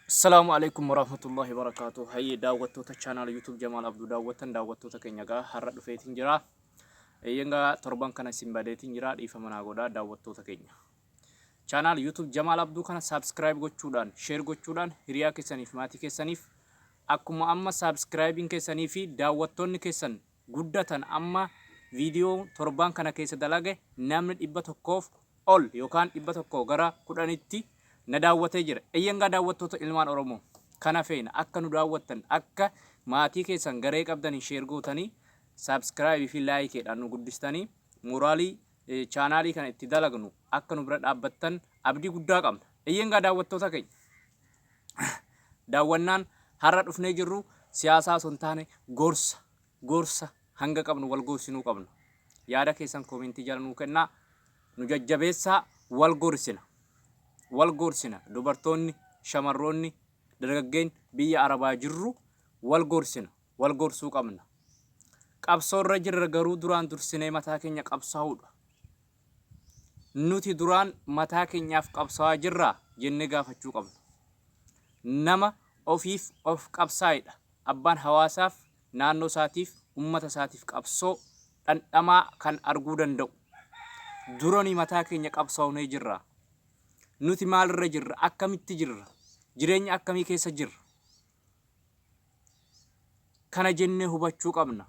Assalaamu alaikum warahmatullahi wabarakaatuh. Hayyee daawwattoota chaanaala YouTube Jamaal Abduu daawwattan daawwattoota keenya gaa har'a dhufeetiin jira. Eeyyan gaa torban kana isin badeetiin jira, dhiifama naa godhaa daawwattoota keenya. Chaanaala YouTube Jamaal Abduu kana subscribe gochuudhaan, share gochuudhaan hiriyaa keessaniif maatii keessaniif akkuma amma subscribing keessanii fi daawwattoonni keessan guddatan, amma viidiyoo torban kana keessa dalage namni 100f ol yookaan 100 gara 10tti na daawwatee jira. Eeyyangaa daawwattoota ilmaan Oromoo kana feena akka nu daawwattan, akka maatii keessan garee qabdanii share gootanii, subscribe fi likeedhaan nu guddistanii, mooraalii chaanaalii kana itti dalagnu akka nu bira dhaabbattan abdii guddaa qabna. Eeyyangaa daawwattoota keenya, daawwannaan har'a dhufnee jirru siyaasaa osoo hin taane gorsa, gorsa hanga qabnu wal gorsinuu qabna. Yaada keessan koomentii jala nuu kennaa, nu jajjabeessaa, wal gorsina. Wal gorsina, dubartoonni, shamarroonni, dargaggeen biyya Arabaa jirru wal gorsina, wal gorsuu qabna. Qabsoo irra jirra, garuu duraan dursinee mataa keenya qabsaa'uudha. Nuti duraan mataa keenyaaf qabsaa'aa jirraa jennee gaafachuu qabna. Nama ofiif of qabsaa'edha. Abbaan hawaasaaf, naannoo isaatiif, ummata isaatiif qabsoo dhandhamaa kan arguu danda'u. Durani mataa keenya qabsaa'unee jirra. Nuti maalirra jirra? Akkamitti jirra? Jireenya akkamii keessa jirra? Kana jennee hubachuu qabna.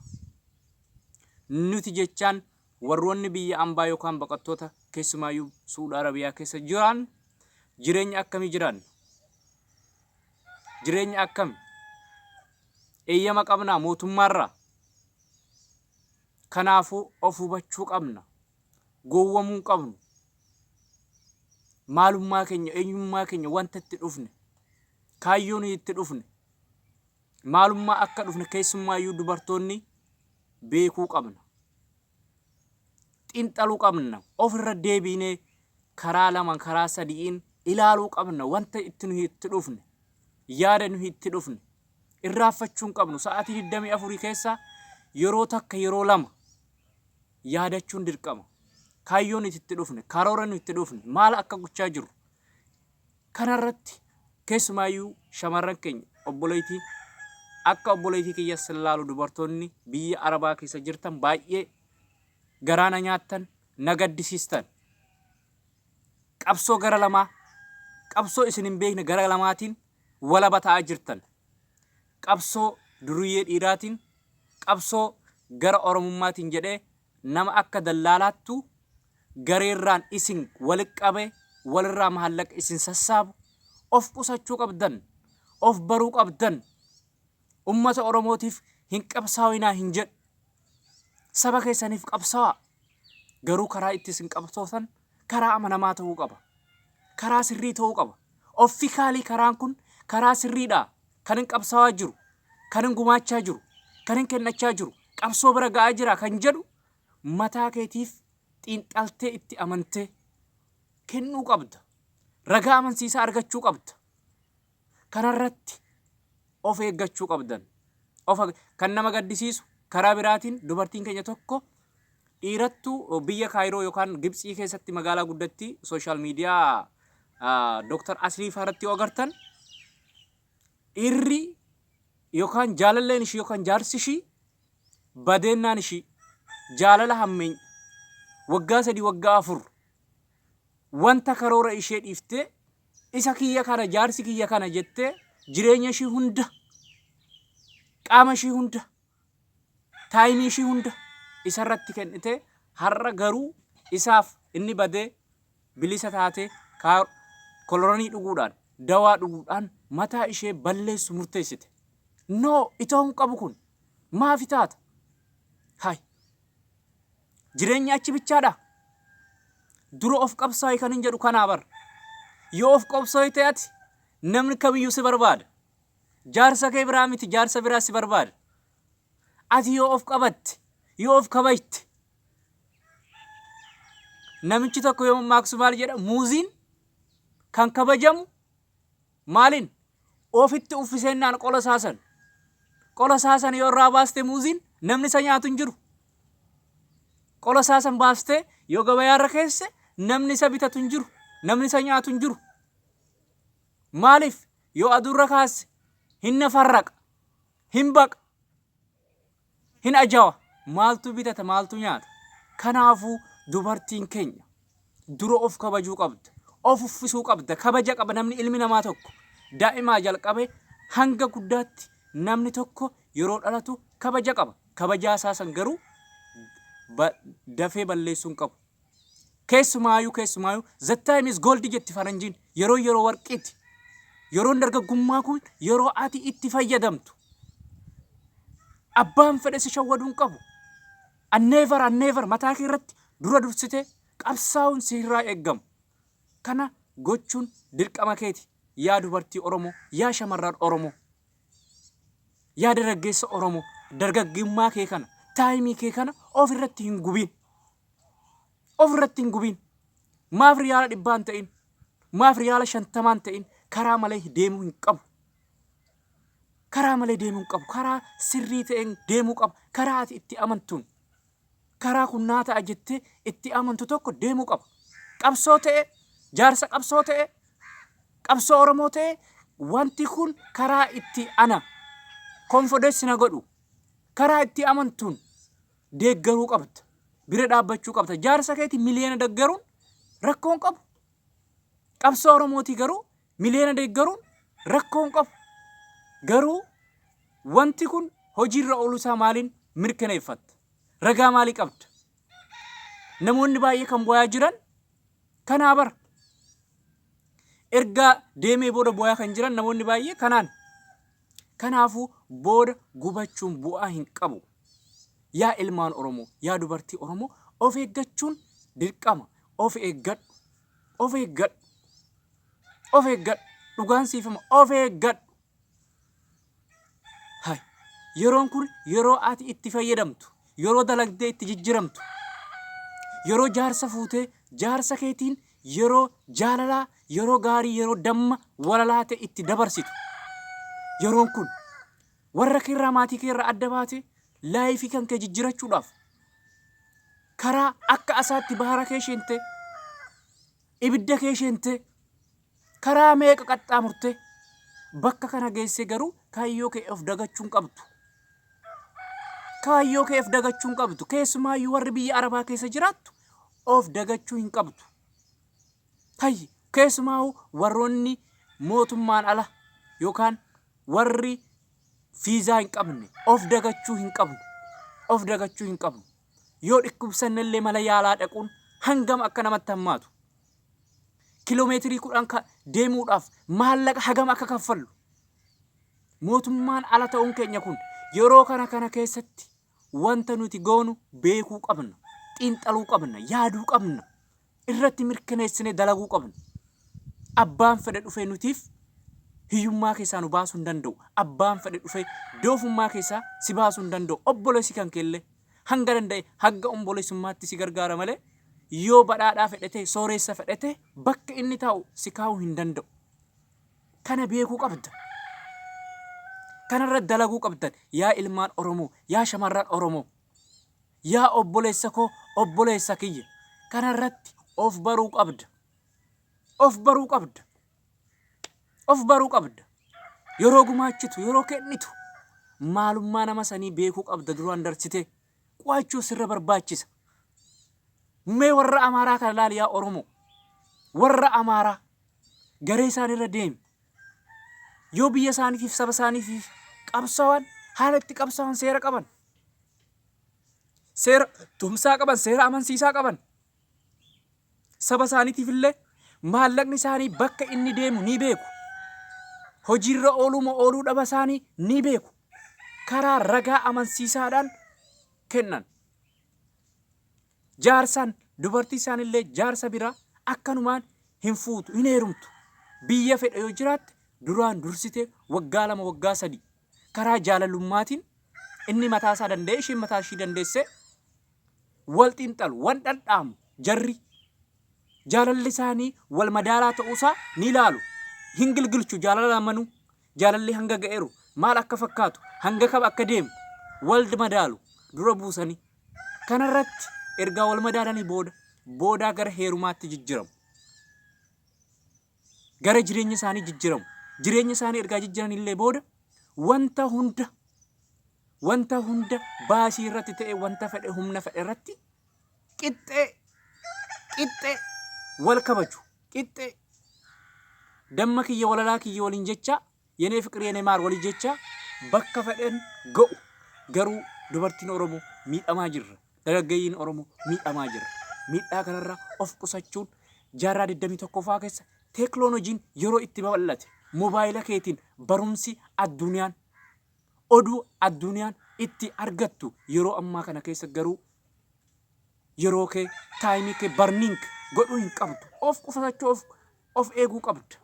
Nuti jechaan warroonni biyya ambaa yookaan baqattoota, keessumaayyuu Suudi Arabiyaa keessa jiran, jireenya akkamii jiraanna? Jireenya akkami? Eeyyama qabnaa mootummaarraa? Kanaafuu of hubachuu qabna. Gowwamuu hin qabnu. Maalummaa keenya, eenyummaa keenya, wanta itti dhufne, kaayyoo nuyi itti dhufne, maalummaa akka dhufne keessumaayyuu dubartoonni beekuu qabna. Xiinxaluu qabna. Ofirra deebiinee karaa lama, karaa sadi'iin ilaaluu qabna wanta itti nuyi itti dhufne, yaada nuyi itti dhufne. Irraanfachuu hin qabnu. Sa'aatii 24 keessa yeroo takka, yeroo lama yaadachuun dirqama. Kaayyoo nuti itti dhufne, karoora nuti itti dhufne, maal akka gochaa jirru. Kanarratti keessumaayyuu shamarran keenya, obboleettii akka obboleettii kiyyas ilaalu, dubartoonni biyya Arabaa keessa jirtan baay'ee garaa na nyaattan, na gaddisiistan. Qabsoo gara lamaa, qabsoo isin hin beekne gara lamaatiin walaba ta'aa jirtan. Qabsoo duriyyee dhiiraatiin, qabsoo gara Oromummaatiin jedhee nama akka dallaalaattu gareerraan isin walitti qabe walirraa maallaqa isin sassaabu of qusachuu qabdan, of baruu qabdan. Ummata Oromootiif hin qabsaa'inaa hin jedhu. Saba keessaniif qabsaa'aa. Garuu karaa itti isin qabsootan karaa amanamaa ta'uu qaba. Karaa sirrii ta'uu qaba. Offikaalii karaan kun karaa sirriidha. Kan hin qabsaa'aa jiru, kan hin gumaachaa jiru, kan hin kennachaa jiru, qabsoo bira ga'aa jira kan jedhu mataa keetiif xiinxaltee itti amantee kennuu qabda. Ragaa amansiisaa argachuu qabda. Kanarratti of eeggachuu qabdan. Of kan nama gaddisiisu karaa biraatiin dubartiin keenya tokko dhiirattu biyya Kaayiroo yookaan Gibtsii keessatti magaalaa guddatti social media Dr. Aslii fa'aa yoo agartan, dhiirri yookaan jaalalleen ishii yookaan jaarsi ishii badeennaan ishii jaalala hammeenya waggaa 3, waggaa 4 wanta karoora ishee dhiiftee isa kiyya kana, jaarsi kiyya kana jettee jireenya ishii hunda, qaama ishii hunda, time ishii hunda isarratti kennite, har'a garuu isaaf inni badee bilisa taatee koloronii dhuguudhaan, dawaa dhuguudhaan mataa ishee balleessu murteessite. No, ita'uu hin qabu kun. Maafi taata? Hay. Jireenya achi bichaadha. Dura of qabsaa'i kan hin jedhu kanaa bar. Yoo of qabsooyte ati namni kamiyyuu si barbaada. Jaarsa kee biraa miti, jaarsa biraa si barbaada. Ati yoo of qabatte, yoo of kabajte, namichi tokko yoo mammaaksu maal jedha? Muuziin kan kabajamu maaliin? Ofitti uffisennaan qola isaa san. Qola isaa san yoo irraa baaste muuziin namni isa nyaatu hin jiru. Qola isaa san baastee yoo gabayaarra keesse namni isa bitatu hin jiru. Namni isa nyaatu hin jiru. Maaliif? Yoo aduurra kaasse hin nafarraqa, hin baqa, hin ajawa. Maaltu bitata, maaltu nyaata? Kanaafuu dubartiin keenya dura of kabajuu qabda. Of uffisuu qabda. Kabaja qaba namni ilmi namaa tokko. Daa'imaa jalqabee hanga guddaatti namni tokko yeroo dhalatu kabaja qaba. Kabajaa isaa san garuu dafee balleessuu hin qabu. Keessumaayuu keessumaayuu the time is gold jetti faranjiin. Yeroon yeroo warqiiti. Yeroon dargaggummaa kun yeroo ati itti fayyadamtu. Abbaan fedhe si shawwaduu hin qabu. Anneevar anneevar mataa kee irratti dura dursitee qabsaa'uun si irraa eeggama. Kana gochuun dirqama keeti yaa dubartii Oromoo, yaa shamarran Oromoo. Yaa dargaggeessa Oromoo, dargaggummaa kee kana, taayimii kee kana of irratti hin gubiin. Of irratti hin gubiin. Maaf riyaala dhibbaan ta'in, maaf riyaala shantamaan ta'in karaa malee deemuu hin qabu. Karaa malee deemuu hin qabu. Karaa sirrii ta'een deemuu qaba. Karaa ati itti amantuun. Karaa kun naa ta'a jettee itti amantu tokko deemuu qaba. Qabsoo ta'e, jaarsa qabsoo ta'e, qabsoo Oromoo ta'e wanti kun karaa itti ana konfodeessi na godhu karaa itti amantuun deeggaruu qabda. Bira dhaabbachuu qabda. Jaarsa keeti miliyoona deeggaruun rakkoo hin qabu. Qabsoo Oromootii garuu miliyoona deeggaruun rakkoo hin qabu. Garuu wanti kun hojiirra ooluu isaa maaliin mirkaneeffatta? Ragaa maalii qabda? Namoonni baay'ee kan boo'aa jiran kanaa bara. Erga deemee booda boo'aa kan jiran namoonni baay'ee kanaan. Kanaafuu booda gubachuun bu'aa hin qabu. Yaa ilmaan Oromoo, yaa dubartii Oromoo of eeggachuun dirqama. Of eeggadhu. Of eeggadhu. Of eeggadhu. Dhugaan siif hima. Of eeggadhu. Hay. Yeroon kun yeroo ati itti fayyadamtu, yeroo dalagdee itti jijjiramtu, yeroo jaarsa fuutee jaarsa keetiin yeroo jaalalaa, yeroo gaarii, yeroo damma walalaa ta'e itti dabarsitu. Yeroon kun warra keerraa maatii keerraa adda baatee laayifii kan kee jijjirachuudhaaf karaa akka asaatti bahara kee sheentee ibidda kee sheentee Karaa meeqa qaxxaamurtee bakka kana geessee garuu kaayyoo kee of dagachuu hin qabdu. Kaayyoo kee of dagachuu hin qabdu. Keessumaayyuu warri biyya Arabaa keessa jiraattu of dagachuu hin qabdu. Hayyi keessumaa'uu warroonni mootummaan ala yookaan warri fiizaa hin qabne of dagachuu hin qabnu. Of dagachuu hin qabnu. Yoo dhukkubsannellee mala yaalaa dhaquun hangam akka namatti hammaatu. Kiloomeetirii 10 ka deemuudhaaf maallaqa hagam akka kaffallu. Mootummaan ala ta'uun keenya kun yeroo kana kana keessatti wanta nuti goonu beekuu qabna. Xiinxaluu qabna. Yaaduu qabna. Irratti mirkaneessinee dalaguu qabna. Abbaan fedhe dhufee nutiif hiyyummaa keessaa nu baasuu hin danda'u. Abbaan fedhe dhufee doofummaa keessaa si baasuu hin danda'u. Obboleessi kan keellee hanga danda'e hagga omboleessummaatti si gargaara malee yoo badhaadhaa fedhe ta'e sooreessa fedhe ta'e bakka inni taa'u si kaa'uu hin danda'u. Kana beekuu qabda. Kanarra dalaguu qabdan yaa ilmaan Oromoo, yaa shamarran Oromoo, yaa obboleessa koo, obboleessa kiyya. Kanarratti of baruu qabda. Of baruu qabda. Of baruu qabda. Yeroo gumaachitu, yeroo kennitu maalummaa nama sanii beekuu qabda duraan darsitee. Qo'achuu sirra barbaachisa. Mee warra Amaaraa kana laali yaa Oromoo. Warra Amaaraa garee isaaniirra deemi. Yoo biyya isaaniitiif saba isaaniitiif qabsaa'an haala itti qabsaa'an seera qaban. Seera tumsaa qaban, seera amansiisaa qaban. Saba isaaniitiif illee maallaqni isaanii bakka inni deemu ni beeku. Hojiirra ooluu moo ooluu dhaba isaanii ni beeku. Karaa ragaa amansiisaadhaan kennan. Jaarsaan dubartii isaanillee jaarsa biraa akkanumaan hin fuutu, hin heerumtu. Biyya fedhe yoo jiraatte duraan dursitee waggaa 2 waggaa 3 karaa jaalalummaatiin inni mataa isaa danda'ee isheen mataa ishii dandeessee wal xiinxalu, wal dhandhaamu jarri. Jaalalli isaanii wal madaalaa ta'uusaa ni ilaalu. Hin gilgilchu jaalala lamanuu. Jaalalli hanga ga'eeru maal akka fakkaatu, hanga kam akka deemu wal madaalu dura buusanii. Kanarratti ergaa wal madaalanii booda boodaa gara heerumaatti jijjiramu. Gara jireenya isaanii jijjiramu. Jireenya isaanii ergaa jijjiiran illee booda wanta hunda wanta hunda baasii irratti ta'e wanta fedhe humna fedhe irratti qixxee qixxee wal kabaju qixxee damma kiyya walalaa kiyya waliin jecha yenee fiqir yenee maar walii jecha bakka fedhen ga'u. Garuu dubartiin Oromoo miidhamaa jirra, dargaggeeyyiin Oromoo miidhamaa jirra. Miidhaa kanarraa of qusachuun jaarraa 21ffaa keessa teekloolojiin yeroo itti babal'ate mobaayila keetiin barumsi addunyaan oduu addunyaan itti argattu yeroo ammaa kana keessa garuu yeroo kee taayimii kee barniing godhuu hin qabdu. Of qusachuu of eeguu qabda.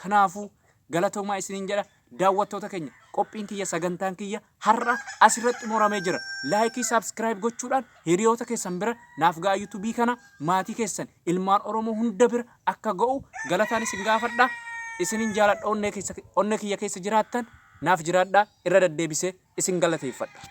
Kanaafuu galatoomaa isiniin jedha daawwattoota keenya. Qophiin kiyya sagantaan kiyya har'a asirratti xumuramee jira. Laayikii saabskiraayib gochuudhaan hiriyoota keessan bira naaf ga'a. Yuutuubii kana maatii keessan ilmaan Oromoo hunda bira akka ga'u galataan isin gaafadha. Isinin jaaladha. Onnee keessa onnee kiyya keessa jiraattan naaf jiraadha. Irra deddeebisee isin galateeffadha.